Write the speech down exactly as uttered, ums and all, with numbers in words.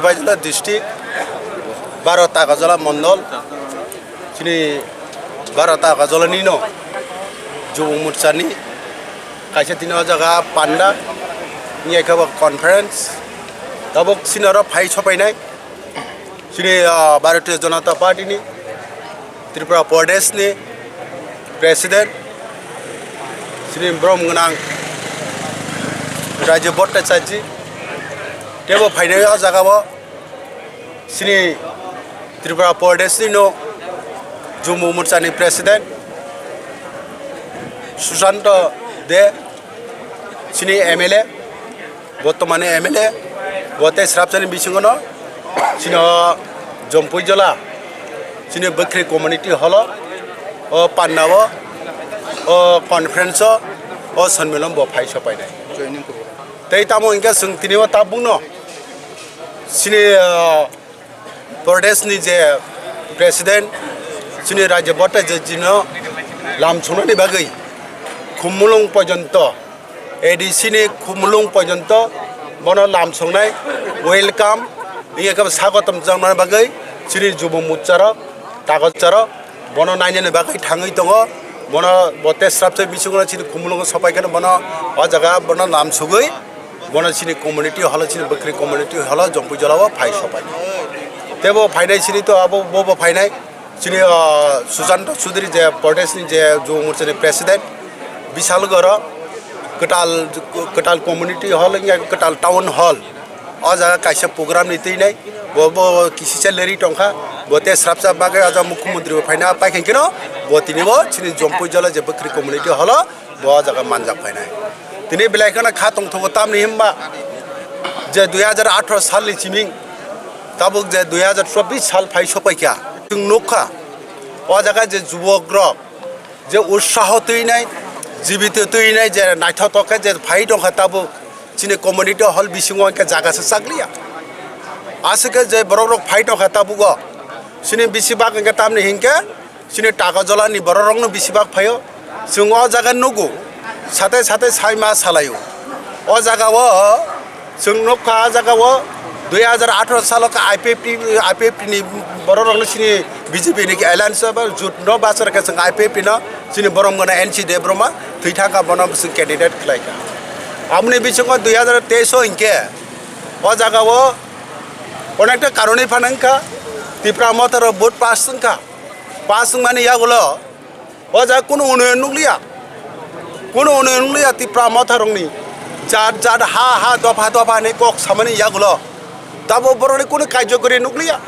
Bajola district, baro Takarjala mondol, chini baro Takarjala nino Jubok Morchani kaisa tini o jaga panda, wngya khe bo conference, tabuk chini oro phai sopainai, chini, ah, Bharatiya Janata Party ni, Tripura Pradesh ni President, chini borom gwnang Rajib Bhattacharya, tebo phainai o jaga o. Chini Tripura Pradesh ni no Jubok Morcha ni President Sushanta De, chini M L A, bortomani M L A, bo tei srapsa ni bisingo no chini o Jompuijola, chini Bwkhri Community Hall o, o panda o, o conference o, o sonmilon bo phai sopainai. Tei tamo hingke chwng tini o tabuk no chini, ah, Pradesh ni je President, chini Rajib Bhattacharya jino lam sungnani bagwi Khumulwng porjonto, A D C ni Khumulwng porjonto bono lam sungnai, welcome, wngya khe swagotom jangnani bagwi chini Jubok Morcha rok, Takarjala rok, bono nainani bagwi thangwi tongo. Bono bo tei srapsa bisingo chini Khumulwngo sopai kheno bono o jaga bono lam sugwi bono chini community holo, chini Bwkhri Community Holo Jompuijola o phai sopai. Tei bo phainai chini to abo bo bo phainai chini, ah, Sushanta Chudhury je Pradesh ni je Jubok Morcha ni President, bisal goro kwtal, kwtal Community Hall wngya kwtal Town Hall. O jaga kaisa program ni twi nai, bo, bo kisisa leri tongkha, bo tei srapsa bagwi o jaga mukhyamantri bo phaina paikha keno, bo tini bo chini Jompuijola je Bwkhri Community Holo bo o jaga manjak phainai. Tini belai kheno kha tongthogo, tamni himba je dui hajar atharo salni chiming tabuk je dui hajar chobbish sal phai sopaikha, chwng nukha o jaga je jubokrok je utsaho twinai, jibito twinai, je naithotok khe je phai tongkha tabuk chini community hall bisingo hwnkhe jaga se chakliya. Aswk khe je borok rok phai tongkha tabugo, chini bisi bak hwnkhe tamni hinkhe chini Takarjala ni borok rokno bisi bak phaio. Chwng o jaga nugo, sate sate saima salaio. O jaga o Chwng nukha, ah jaga o dui hajar atharo salo khe I P F T, I P F T ni borok rokno chini B J P ni alliance ba jut no bachar khe chwng I P F T no chini borom gwnang N C Debbarma thwi thangkha, bono chwng candidate khlaikha. Aboni bisingo dui hajar teis o hinkhe o jaga o onekta karoni phano wngkha, Tipra Motha rok vote pass wngkha, pass wngmani yagulo O jaga kunu unoyon nukliya. Kunu unoyon nukliya Tipra Motha rokni. Jat jat ha ha dopha dopha hinwi kok samani yagulo. Tabo borokni kunu karjokori nukliya.